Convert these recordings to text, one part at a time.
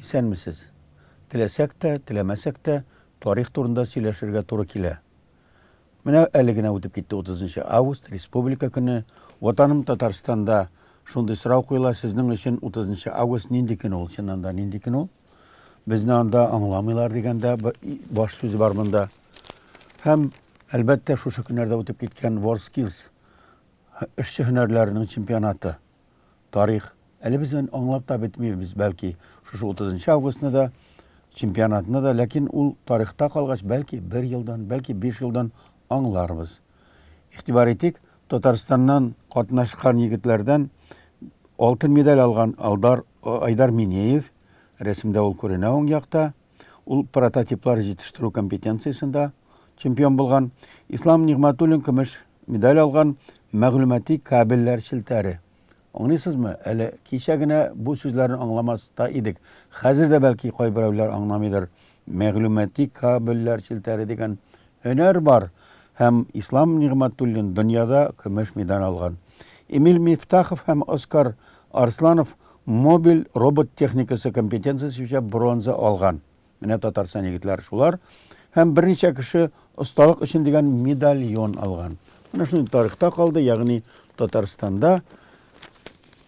Исәнмесез. Теләсәк тә, теләмәсәк тә, тарих турында сөйләшергә туры килә. Менә әле генә үтеп китте 30 август, Республика көне. Ватаным Татарстанда шундый сорау куела, сезнең өчен 30 август нинди көн ул? Чыннан да нинди көн ул? Безне анда аңламыйлар дигән дә баш сүзе бар монда. Һәм, әлбәттә, шушы көннәрдә үтеп киткән WorldSkills эшче һөнәрләренең чемпионаты. Тарих. Әле без аңлап та бетмибез, бәлки, шушы 30 августны да, чемпионатны да, ләкин ул тарихта калгач, бәлки, бер елдан, бәлки, биш елдан аңларбыз. Игътибар итик, Татарстаннан катнашкан егетләрдән алтын медаль алган Алдар, Айдар Минеев, рәсемдә ул күренә уң якта, ул прототиплар җитештерү компетенциясендә чемпион булган. Ислам Нигъмәтуллин көмеш медаль алган мәгълүмати кабельләр челтәре. Аңлыйсызмы? Әле кичә генә бу сүзләрне аңламас та идек. Хәзер дә бәлки кайберәүләр аңламыйдыр. Мәгълүмати кабельләр челтәре дигән һөнәр бар һәм Ислам Нигъмәтуллин дөньяда көмеш медаль алган. Эмиль Мифтахов һәм Оскар Арсланов мобиль робот техникасы компетенциясе буенча бронза алган. Менә Татарстан егетләре шулар. Һәм берничә кеше осталык өчен дигән медальон алган. Менә шундый тарихта калды, ягъни Татарстанда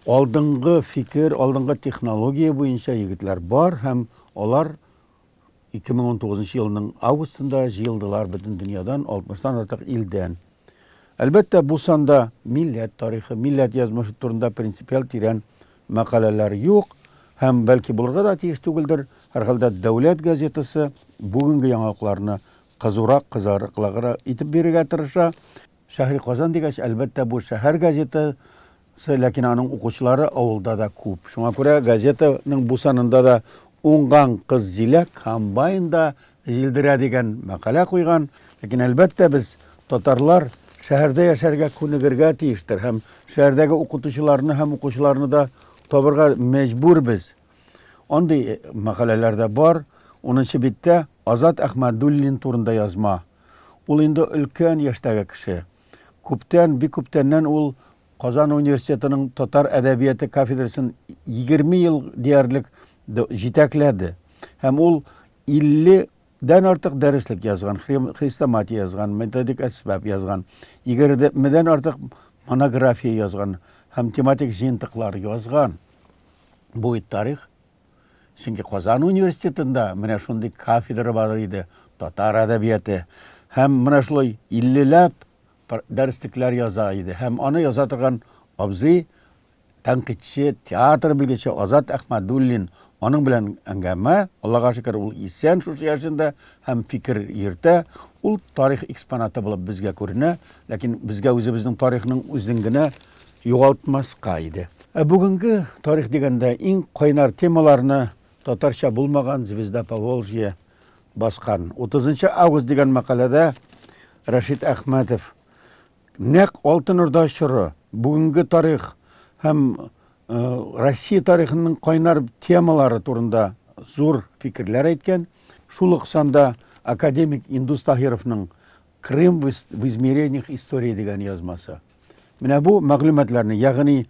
алдынгы фикер, алдынгы технология буенча егетләр бар һәм алар 2019 елның августында җыелдылар бөтен дөньядан, 60-тан артык илдән. Әлбәттә, бу санда милләт тарихы, милләт язмышы турында принципиаль тирән мәкаләләр юк һәм бәлки булырга да тиеш түгелдер. Һәрхәлдә дәүләт газетасы бүгенге яңалыкларны кызурак, кызарыклыграк итеп бирергә тырыша. Шәһри Казан дигәч, әлбәттә, бу шәһәр газетасы, ләкин аның укучылары авылда да күп. Шуңа күрә газетаның бу санында да Уңган кыз Зилә комбайнда җилдерә дигән мәкалә куйган. Ләкин, әлбәттә, без, татарлар, шәһәрдә яшәргә күнегергә тиештер һәм шәһәрдәге укытучыларны һәм укучыларны да табырга мәҗбүрбез. Андый мәкаләләр дә бар. Унынчы биттә Азат Әхмәдуллин турында язма. Ул инде өлкән яшьтәге кеше. Күптән, бик күптәннән ул Казан университетының татар әдәбияты кафедрасын 20 ел диярлек җитәкләде. Һәм ул 50 дән артык дәреслек язган, хрестоматия язган, методик әсбап язган, 20-дән артык монография язган һәм тематик җыентыклар язган. Бу бит тарих. Чөнки Казан университетында менә шундый кафедра бар иде, татар әдәбияты. Һәм менә шулай 50-ләп дәреслекләр яза иде. Һәм аны яза торган абзый, тәнкыйтьче, театр белгече Азат Әхмәдуллин, аның белән әңгәмә, Аллага шөкер, ул исән шушы яшендә һәм фикер йөртә. Ул тарих экспонаты булып безгә күренә, ләкин безгә үзебезнең тарихның үзен генә югалтмаска иде. Ә бүгенге тарих дигәндә иң кайнар темаларны татарча булмаган Звезда Поволжья баскан. 30 август дигән мәкаләдә Рәшит Әхмәтов нәкъ Алтын Урда чоры, бүгенге тарих һәм Россия тарихының кайнар темалары турында зур фикерләр әйткән. Шул ук санда академик Индус Таһировның Крым в измерениях истории дигән язмасы. Менә бу мәгълүматларны, ягъни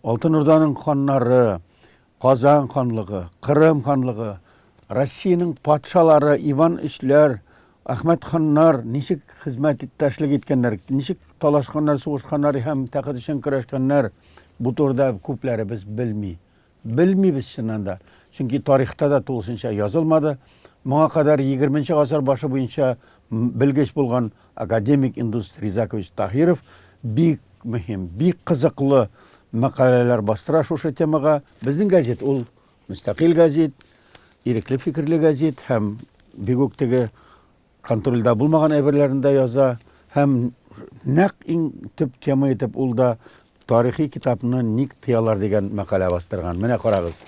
Алтын Урданың ханнары, Казан ханлыгы, Кырым ханлыгы, Россиянең патшалары Иван Өчләр, Әхмәт ханнар ничек хезмәттәшлек иткәннәр, ничек талашканнар, сугышканнар һәм тәхет өчен көрәшкәннәр, бу турыда күпләребез белми. Белмибез чыннан да. Чөнки тарихта да тулысынча язылмады. Моңа кадәр 20 гасыр башы буенча белгеч булган академик Индус Ризакович Таһиров бик мөһим, бик кызыклы мәкаләләр бастыра шушы темага. Безнең газет ул мөстәкыйль газет, ирекле фикерле газет һәм бик үк теге контрольдә булмаган әйберләрен дә яза һәм нәкъ иң төп тема итеп ул да тарихи китапны ник тыялар дигән мәкалә бастырган. Менә карагыз.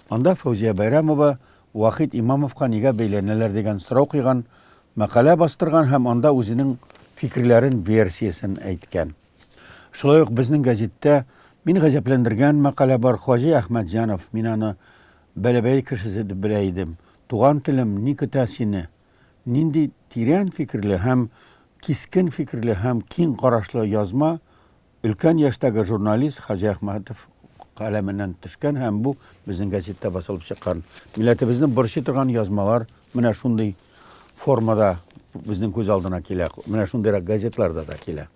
Анда Фәүзия Бәйрәмова Вахит Имамовка нигә бәйләнәләр дигән сорау куйган, мәкалә бастырган һәм анда үзенең фикерләрен, версиясен әйткән. Шулай ук безнең гәзиттә мине гаҗәпләндергән мәкалә бар. Хаҗи Әхмәтҗанов, мин аны Бәләбәй кешесе дип белә идем. Туган телем, ни көтә сине? Нинди тирән фикерле һәм кискен фикерле һәм киң карашлы язма өлкән яшьтәге журналист Хаҗи Әхмәтов каләменнән төшкән һәм бу безнең гәзиттә басылып чыккан. Милләтебезне борчый торган язмалар менә шундый формада безнең күз алдына килә. Менә шундыйрак газетларда да килә.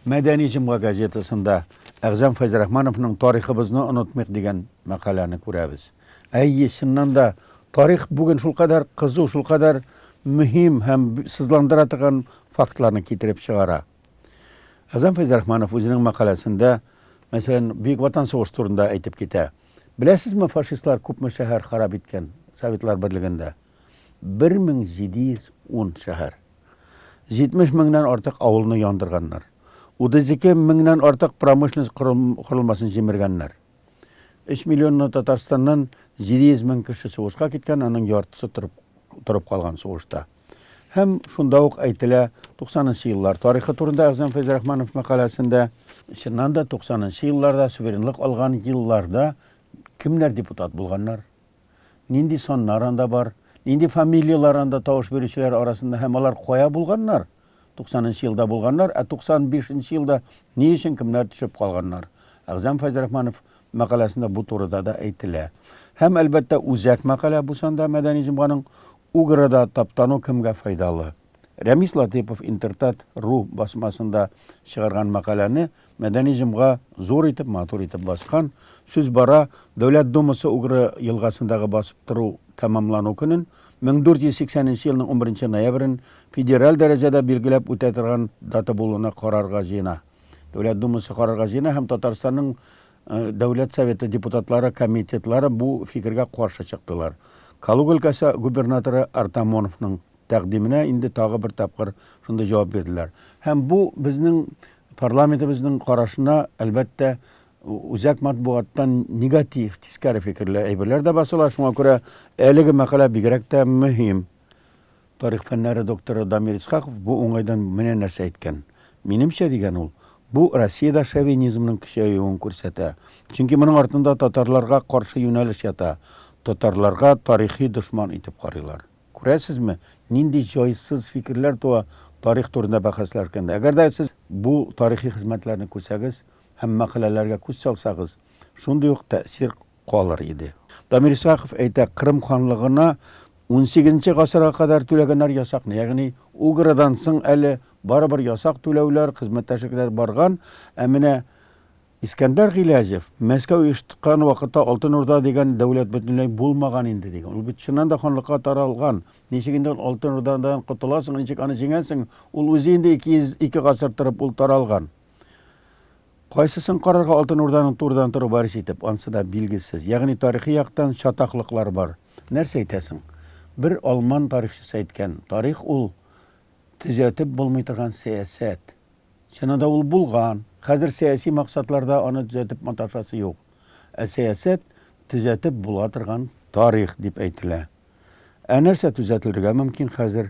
Мәдәни җомга газетасында Әгъзам Фәйзрахмановның Тарихыбызны онытмыйк дигән мәкаләне күрәбез. Әйе, чыннан да, тарих бүген шулкадәр кызу, шулкадәр мөһим һәм сызландыра торган фактларны китереп чыгара. Әгъзам Фәйзрахманов үзенең мәкаләсендә, мәсәлән, Бөек Ватан сугышы турында әйтеп китә. Беләсезме, фашистлар күпме шәһәр харап иткән Советлар Берлегендә? 1710 шәһәр. 70 меңнән артык авылны яндырганнар. 32 меңнән артык промышленность корылмасын җимергәннәр. 3 миллионлы Татарстаннан 700 мең кеше сугышка киткән, аның яртысы торып, торып калган сугышта. Һәм шунда ук әйтелә 90 нчы еллар тарихы турында Әгъзам Фәйзрахманов мәкаләсендә. Чыннан да 90 нчы елларда суверенлык алган елларда кемнәр депутат булганнар? Нинди саннар анда бар? Нинди фамилияләр анда тавыш бирүчеләр арасында һәм алар кая булганнар? 90 нчы елда булганнар, ә 95 нче елда ни өчен кемнәр төшеп калганнар? Әгъзам Фәйзрахманов мәкаләсендә бу турыда да әйтелә. Һәм, әлбәттә, үзәк мәкалә бу санда Мәдәни җомганың Уграда таптану кемгә файдалы? Рәмис Латыйпов Интертат ру басмасында чыгарган мәкаләне Мәдәни җомга зур итеп, матур итеп баскан. Сүз бара Дәүләт Думасы Угры елгасындагы басып тору тәмамлану көнен, 1480 нче елның унберенче ноябрен федераль дәрәҗәдә билгеләп үтә торган дата булуына карарга җыена. Дәүләт Думасы карарга җыена һәм Татарстанның Дәүләт Советы депутатлары, комитетлары бу фикергә каршы чыктылар. Калуга өлкәсе губернаторы Артамоновның тәкъдименә инде тагы бер тапкыр шундый җавап бирделәр. Һәм бу безнең парламентыбызның карашына, әлбәттә, үзәк матбугаттан негатив, тискәре фикерле әйберләр дә басыла. Шуңа күрә әлеге мәкалә бигрәк тә мөһим. Тарих фәннәре докторы Дамир Исхаков бу уңайдан менә нәрсә әйткән. Минемчә, дигән ул, бу Россиядә шовинизмның көчәюен күрсәтә. Чөнки моның артында татарларга каршы юнәлеш ята. Татарларга тарихи дошман итеп карыйлар. Күрәсезме, нинди җайсыз фикерләр туа тарих турында бәхәсләшкәндә. Әгәр дә сез бу тарихи хезмәтләрне күрсәгез һәм мәкаләләргә күз салсагыз, шундый ук тәэсир калыр иде. Дамир Исхаков әйтә, Кырым ханлыгына унсигезенче гасырга кадәр түләгәннәр ясакны, ягъни Уградан соң әле барыбер ясак түләүләр, хезмәттәшлекләр барган, ә менә Искәндәр Гыйләҗев, Мәскәү оешткан вакытта Алтын Урда дигән дәүләт бөтенләй булмаган инде, дигән. Ул бит чыннан да ханлыкка таралган. Ничек инде ул Алтын Урдадан котыласың, ничек аны җиңәсең? Ул үзе инде 202 гасыр торып ул таралган. Кайсысын карарга Алтын Урданың турыдан-туры варис итеп, ансы да билгесез. Ягъни тарихи яктан чатаклыклар бар. Нәрсә әйтәсең? Бер алман тарихчысы әйткән, тарих ул төзәтеп булмый торган сәясәт. Чынында ул булган. Хәзер сәяси максатларда аны төзәтеп маташасы юк. Ә сәясәт төзәтеп була торган тарих дип әйтелә. Ә нәрсә төзәтелергә мөмкин хәзер?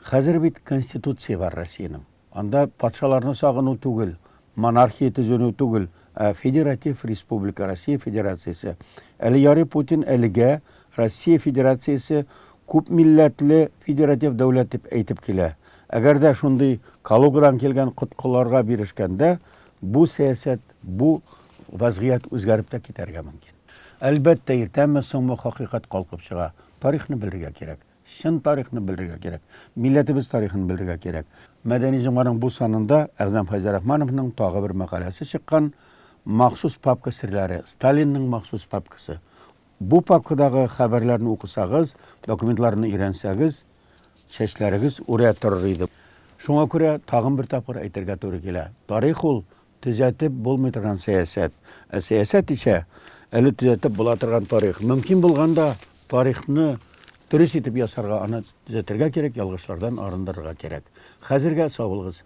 Хәзер бит Конституция бар Россиянең. Анда патшаларны сагыну түгел, монархия төзенү түгел, ә федератив республика, Россия Федерациясе. Әле ярый Путин әлегә Россия Федерациясе күп милләтле федератив дәүләт дип әйтеп килә. Әгәр дә шундый Калугадан килгән коткыларга бирешкәндә, бу сәясәт, бу вазгыять үзгәреп тә китәргә мөмкин. Әлбәттә, иртәме-соңмы хакыйкать калкып чыга. Тарихны белергә кирәк. Чын тарихны белергә кирәк. Милләтебез тарихын белергә кирәк. Мәдәни җомганың бу санында Әгъзам Фәйзерахмановның тагы бер мәкаләсе чыккан, Махсус папка серләре, Сталинның махсус папкасы. Бу папкадагы хәбәрләрне укысагыз, документларны өйрәнсәгез, чәчләрегез үрә торыр иде. Шуңа күрә тагын бер тапкыр әйтергә туры килә. Тарих ул, төзәтеп булмый торган сәясәт. Ә сәясәт исә, әле төзәтеп була торган тарих. Мөмкин булганда тарихны дөрес итеп ясарга, аны төзәтергә кирәк, ялгышлардан арындырырга кирәк. Хәзергә сау булыгыз.